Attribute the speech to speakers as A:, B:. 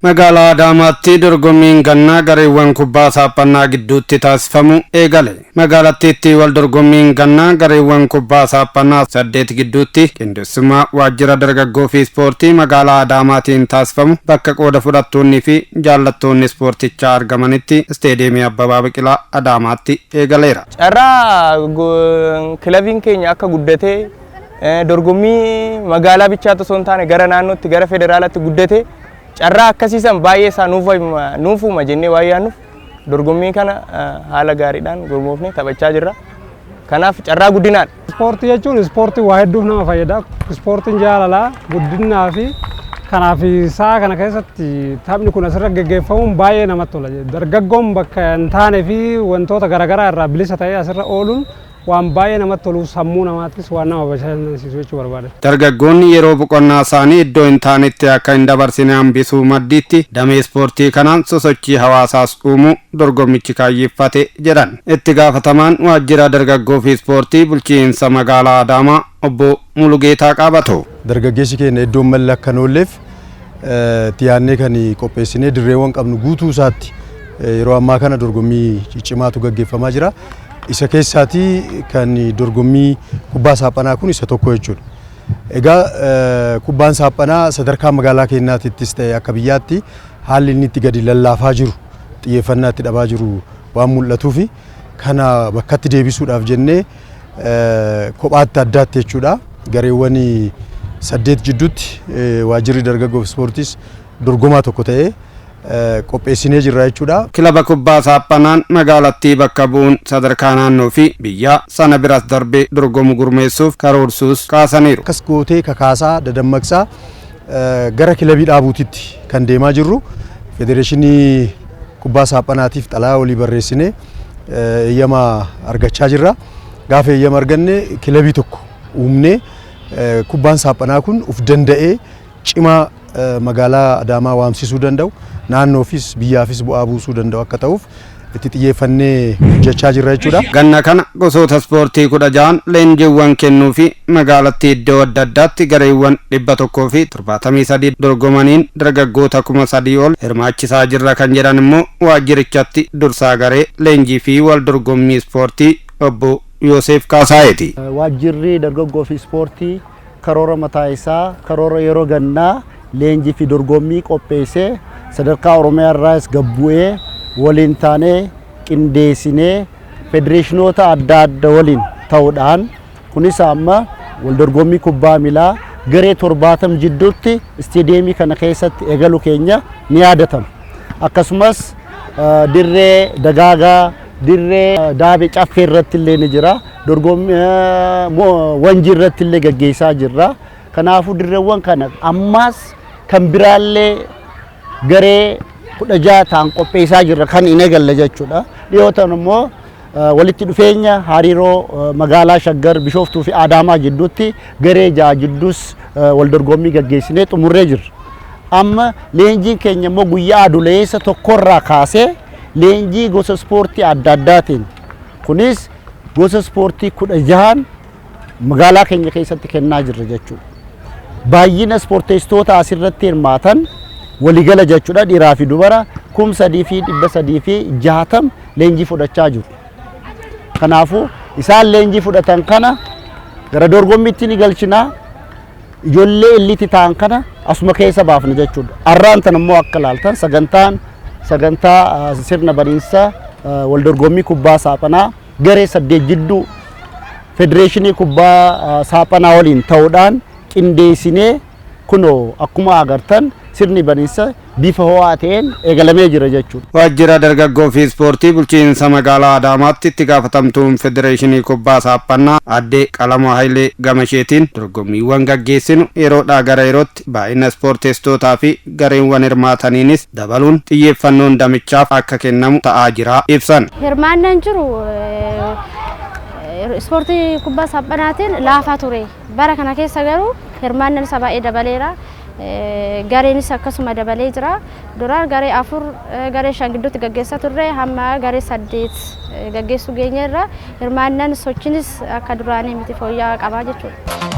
A: Magaalaa Adaamaatti dorgommiin gannaa gareewwan kubbaa saaphanaa gidduutti taasifamu eegale. Magaalattiitti wal dorgommiin gannaa gareewwan kubbaa saaphanaa 8 gidduutti qindeessummaa waajjira dargaggoo fi ispoortii magaalaa Adaamaatiin taasifamu bakka qooda fudhattoonnii fi jaallattoonni ispoortichaa argamanitti isteediyeemii Abbabaa Biqilaa Adaamaatti eegaleera.
B: Carraa kilabiin keenya akka guddatee dorgommii magaalaa bichaatti osoo hin taane gara naannootti, gara federaalaatti guddatee, carraa akkasiisan baay'ee isaa nuuf uuma jennee waan yaadnuuf dorgommii kana haala gaariidhaan gurmoofnee taphachaa jirra. Kanaaf carraa guddinaadha.
C: Ispoortii jechuun ispoortii waa hedduuf nama fayyada. Ispoortiin jaalalaa, guddinaa fi kanaaf sa'a kana keessatti taphni kun asirra geggeeffamuun baay'ee namatti tola. Dargaggoon bakka hin taane fi wantoota garaagaraa irraa bilisa ta'ee asirra ooluun waan baay'ee namatti tolu, sammuu namaattis waan nama bashannansiisu jechuu barbaada.
A: Dargaggoonni yeroo boqonnaa isaanii iddoo hin taanetti akka hin dabarsine hambisuu maddiitti damee ispoortii kanaan sosochii hawaasaas uumuu dorgommichi kaayyeeffate jedhan. Itti gaafatamaan waajjira dargaggoo fi ispoortii bulchiinsa magaalaa Adaamaa obbo Mulugeetaa Qaabatoo.
D: Dargaggeessi keenya iddoon malli akka hin oolleef itti yaadnee kan qopheessinee dirreewwan qabnu guutuu isaatti yeroo ammaa kana dorgommii ciccimaatu gaggeeffamaa jira. Isa keessaatii kan dorgommii kubbaa saaphanaa kun isa tokko jechuudha. Egaa kubbaan saaphanaa sadarkaa magaalaa keenyaattis ta'e akka biyyaatti haalli inni itti gadi lallaafaa jiru, xiyyeeffannaa itti dhabaa jiru waan mul'atuufi kana bakkatti deebisuudhaaf jennee kophaatti addaatti jechuudha. Gareewwan 8 jidduutti waajjirri dargaggoo fi ispoortiis dorgomaa tokko ta'ee qopheessinee jirra jechuudha.
A: Kilaba kubbaa saaphanaan magaalattii bakka bu'uun sadarkaa naannoo fi biyyaa sana biras darbee dorgomu gurmeessuuf karoorsuus kaasaniiru.
D: Akkas gootee kakaasaa dadammaqsaa gara kilabii dhaabuutitti kan deemaa jirru, federeeshinii kubbaa saaphanaatiif xalayaa olii barreessinee eeyyama argachaa jirra. Gaafa eeyyama arganne kilabii tokko uumnee kubbaan saaphanaa kun uf danda'ee cimaa magaalaa Adaamaa waamsisuu danda'u, naannoofis biyyaafis bu'aa buusuu danda'u akka ta'uuf itti xiyyeeffannee hojjechaa jirra jechuudha.
A: Ganna kana gosoota ispoortii 16n leenjiiwwan kennuu fi magaalattii iddoo adda addaatti gareewwan 173 dorgomaniin dargaggoota 3000 ol hirmaachisaa jirra kan jedhan immoo waajjirichatti dursaa garee leenjii fi wal dorgommii ispoortii obbo Yoosef Kaasaayeti.
E: Waajjirri dargaggoo fi ispoortii karoora mataa isaa, karoora yeroo gannaa leenjii fi dorgommii qopheessee, sadarkaa Oromiyaa irraas gabbu'ee waliin taanee qindeessinee federeeshinoota adda adda waliin ta'uudhaan, kunis amma wal dorgommii kubbaa miilaa garee 70 jidduutti isteediyeemii kana keessatti eegalu keenya ni yaadatama. Akkasumas dirree dagaagaa, dirree daabee caffee irratti illee ni jira. Dorgommii wanjii irratti illee gaggeessaa jirra. Kanaafuu dirreewwan kana ammaas kan biraallee garee 16 ta'an qopheessaa jirra kan hin eegalle jechuudha. Dhiyootan immoo walitti dhufeenya hariiroo magaalaa Shaggar, Bishooftuu fi Adaamaa jidduutti garee 6 jidduus wal dorgommii gaggeessinee xumurree jirra. Amma leenjiin keenya immoo guyyaa aduleessa tokkorraa kaasee leenjii gosa ispoortii adda addaatiin, kunis gosa ispoortii 16n magaalaa keenya keessatti kennaa jirra jechuudha. Baay'ina ispoorteessitoota asirratti hirmaatan waligala jechuudha, dhiiraa fi dubara 3360 leenjii fudhachaa jiru. Kanaafuu isaan leenjii fudhatan kana gara dorgommiitti ni galchinaa. Ijoollee illiti ta'an kana asuma keessa baafna jechuudha. Arraan tan immoo akka laaltan sagantaan sagantaa sirna baniinsa wal dorgommii kubbaa saaphanaa garee 8 jidduu federeeshinii kubbaa saaphanaa waliin ta'uudhaan qindeessinee kunoo akkuma agartan sirni baniinsa bifa ho'aa ta'een eegalamee jira jechuudha.
A: Waajjira dargaggoo fi ispoortii bulchiinsa magaalaa Adaamaatti itti gaafatamtuun federeeshinii kubbaa saaphanaa aadde Qalamoo Hayilee gamasheetiin, dorgommiiwwan gaggeessinu yeroodhaa gara yerootti baay'ina ispoorteessitootaa fi gareewwan hirmaataniinis dabaluun xiyyeeffannoon damichaaf akka kennamu ta'aa jira ibsan.
F: Hirmaannaan jiru ispoortii kubbaa saaphanaatiin laafaa ture. Bara kana keessa garuu hirmaannaan isaa baay'ee dabaleera. Gareenis akkasuma dabalee jira. Duraan garee 4, garee 5 gidduutti gaggeessaa turre, hamma garee 8 gaggeessuu geenyeerra. Hirmaannaan sochiinis akka duraanii miti, fooyya'aa qabaa jechuudha.